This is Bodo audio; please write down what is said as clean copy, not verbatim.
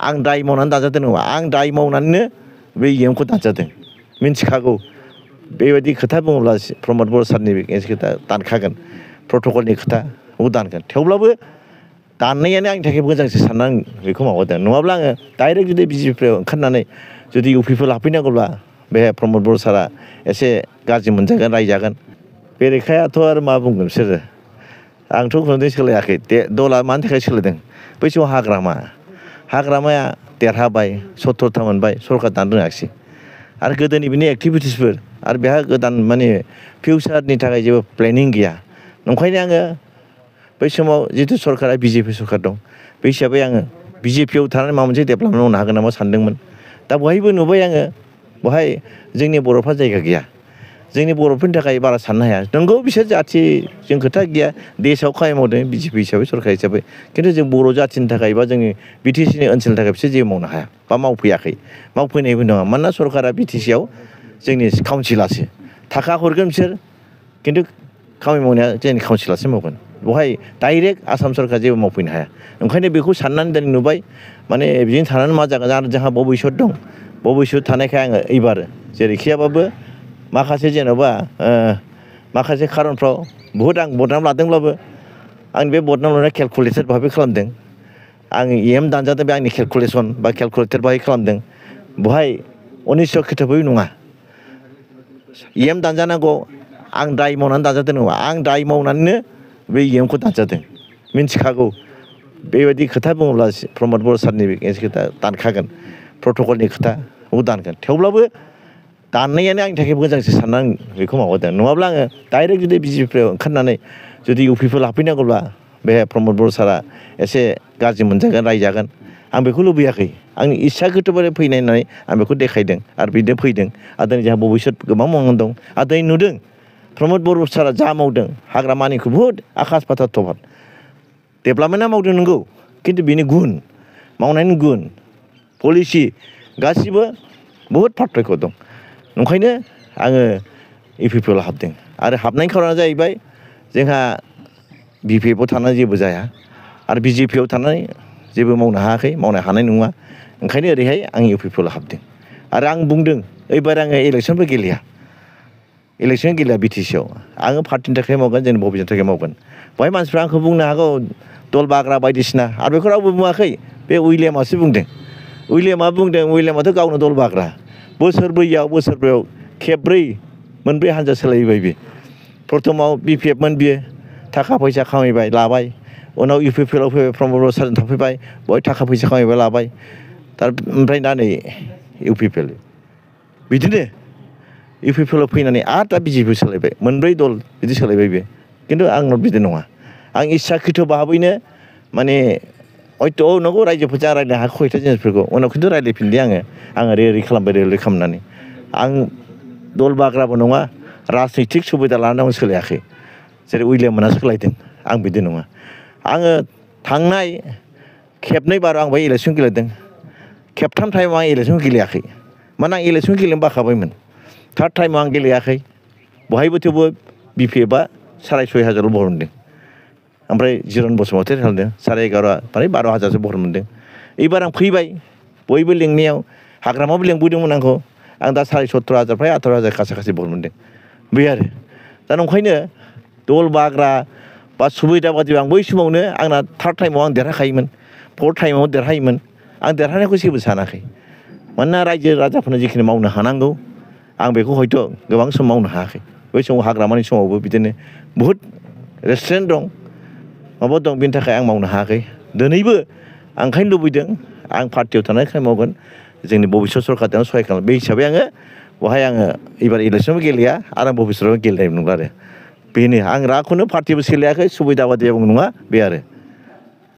आं दाय मावनानै दाजादों नङा आं दाय मावनानैनो बे इएमखौ दाजादों मिन्थिखागौ बेबायदि खोथा बुङोब्ला प्रमद बर' सारनि खोथा दानखागोन प्रट'कलनि खोथाखौ दानगोन थेवब्लाबो दाननायानो आंनि थाखाय मोजांसो सानना आं बेखौ माबादों नङाब्ला आङो डाइरेक्ट जुदि बिजेपिआव ओंखारनानै जुदि इउपिपिआव लाफैनांगौब्ला बे प्रमद बर' सारा एसे गाज्रि मोनजागोन रायजागोन बेरेखायाथ' आरो मा बुंगोन बिसोरो आंथ' खुनुदिन सोलायाखै दला मानि थाखाय सोलायदों बै समाव हाग्रामाया देरहाबाय 70था मोनबाय सरकार दानो रोङाखिसै आरो गोदोनि बिनि एक्टिभिटिसफोर आरो बेहा गोदान माने फिउचारनि थाखाय जेबो प्लेनिं गैया नंखायनो आङो बै समाव जितु सरकारा बिजेपि सरकार दं बे हिसाबै आङो बिजेपिआव थानानै माबा मोनसे डेभेलपमेन्ट मावनो हागोन नामा सानदोंमोन दा बहायबो नुबाय आङो बहाय जोंनि बर'फ्रा जायगा गैया जोंनि बर'फोरनि थाखाय बारा साननो हाया नंगौ बिसोर जाथिजों खोथा गैया देशआव खामानि मावदों बिजेपि हिसाबै सरकार हिसाबै खिन्थु जों बर' जाथिनि थाखाय बा जोंनि बिटिसिनि ओनसोलनि थाखाय बिसोर जेबो मावनो हाया बा मावफैयाखै मावफैनायबो नङा मानोना सरकारा बिटिसिआव जोंनि काउन्सिलासो थाखा हरगोन बिसोर खिन्थु खामानि मावनाया जोंनि काउन्सिलासो मावगोन बहाय डाइरेक्ट आसाम सरकार जेबो मावफैनो हाया ओंखायनो बेखौ साननानै दिनै नुबाय माने बिदिनो थानानै मा जागोन आरो जोंहा भबिसत दं भबिसत थानायखाय आङो एबार जेरैखियाबाबो माखासे जेन'बा माखासे खारनफ्राव बुहुद आं बदनाम लादोंब्लाबो आं बे बदनाम लानाया केलकुलेटेड भाबै खालामदों आं इएम दानजादों बे आंनि केलकुलेसन बा केलकुलेटेड भाबै खालामदों बहाय अनिस्स' खोथाबै नङा इएम दानजानांगौ आं दाय मावनानै दाजादों नङा आं दाय मावनानैनो बे इएमखौ दानजादों मिन्थिखागौ बेबायदि खोथा बुङोब्ला प्रमद बर' सारनि खोथा दानखागोन प्रट'कलनि खोथाखौ दानगोन थेवब्लाबो दाननायानो आंनि थाखाय मोजांसो सानना आं बेखौ माबादों नङाब्ला आङो डाइरेक्ट जुदि बिजेपिआव ओंखारनानै जुदि इउपिपिआव लाफैनांगौब्ला बे प्रमद बर' सारा एसे गाज्रि मोनजागोन रायजागोन आं बेखौ लुबैयाखै आंनि इस्सा गोथौबारै फैनाय होननानै आं बेखौ देखायदों आरो बिदिनो फैदों आरो दिनै जोंहा भबिसत गोबां मावनानै दं आरो दिनै नुदों प्रमद बर' सारा जा मावदों हाग्रामानिखौ बुहुद आकास फाताल तफात डेभेलपमेन्टआ मावदों नंगौ खिन्थु बेनि गुन मावनायनि गुन पलिसि गासिबो बुहुद पार्थक्य दं ओंखायनो आङो इउपिपिआव हाबदों आरो हाबनायनि खारना जाहैबाय जोंहा बिपिएफआव थानानै जेबो जाया आरो बिजेपिआव थानानै जेबो मावनो हायाखै मावनो हानाय नङा ओंखायनो ओरैहाय आं इउपिपिआव हाबदों आरो आं बुंदों एबार आङो इलेक्सनबो गेलेया बिटिसिआव आङो पार्टिनि थाखाय मावगोन जोंनि भबिसतनि थाखाय मावगोन बेवहाय मानसिफ्रा आंखौ बुंनो हागौ दल बाग्रा बायदिसिना आरो बेखौ रावबो बुङाखै बे उइलियामासो बुंदों उइलियामाथ' गावनो दल बाग्रा बोसोरब्रैयाव खेबब्रै मोनब्रै हानजा सोलायबाय बे प्रथमाव बिपिएफमोन बियो थाखा फैसा खामायबाय लाबाय उनाव इउपिपिएलआव फैबाय प्रमद बर' सारजों थाफैबाय बहाय थाखा फैसा खामायबाय लाबाय ओमफ्राय दा नै इउपिपिएल बिदिनो इउपिपिएलआव फैनानै आरो दा बिजेपिआव सोलायबाय मोनब्रै दल बिदि सोलायबाय बे खिन्थु आंनाव बिदि नङा आं इस्साखिथ' भाबैनो माने हयथ' नंगौ रायजोफोरजों रायज्लायनो हायाखै खयथा जिनिसफोरखौ उनाव खिन्थु रायज्लायफिनदों आङो ओरै खालामबाय ओरै खालामनानै आं दल बाग्राबो नङा राजनितिक सुबिदा लानानै सोलायाखै जेरै उइलियाम मोनहा सोलायदों आं बिदि नङा आङो थांनाय खेबनै बाराव आं बेहाय इलेक्सन गेलेदों खेबथाम टाइमाव आं इलेक्सन गेलेयाखै माने आं इलेक्सन गेलेनो बाखाबायमोन थार्ड टाइमाव आं गेलेयाखै बहायबो थेवबो बिपिएफआ 6,500 भट मोनदों ओमफ्राय जिरन बसुमतारी हालदों 11,500 माने 12,000सो भट मोनदों एबार आं फैबाय बयबो लेंनायाव हाग्रामाबो लेंबोदोंमोन आंखौ आं दा 17,500 फ्राय 18,000 खाथि भट मोनदों बे आरो दा नंखायनो दल बाग्रा बा सुबिदा बादि आं बै समावनो आंना थार्ड टाइमाव आं देरहाखायोमोन फर्थ टाइमाव देरहायोमोन आं देरहानायखौ जेबो सानाखै मानोना रायजो राजाफोरनो जिखिनि मावनो हानांगौ आं बेखौ हयथ' गोबां सम मावनो हायाखै बै समाव हाग्रामानि समावबो बिदिनो बुहुद रेस्टुरेन्ट दं माबा दं बेनि थाखाय आं मावनो हायाखै दिनैबो आं ओंखायनो लुबैदों आं पार्टियाव थानायखाय मावगोन जोंनि भबिसत सरकारजों सहाय खालाम बे हिसाबै आङो बहाय आङो एबार इलेक्सनबो गेलेया आरो भबिसतआवबो गेलेनाय नंला आरो बेनो आं रावखौनो पार्टिबो सोलायाखै सुबिदा बादियाबो नङा बे आरो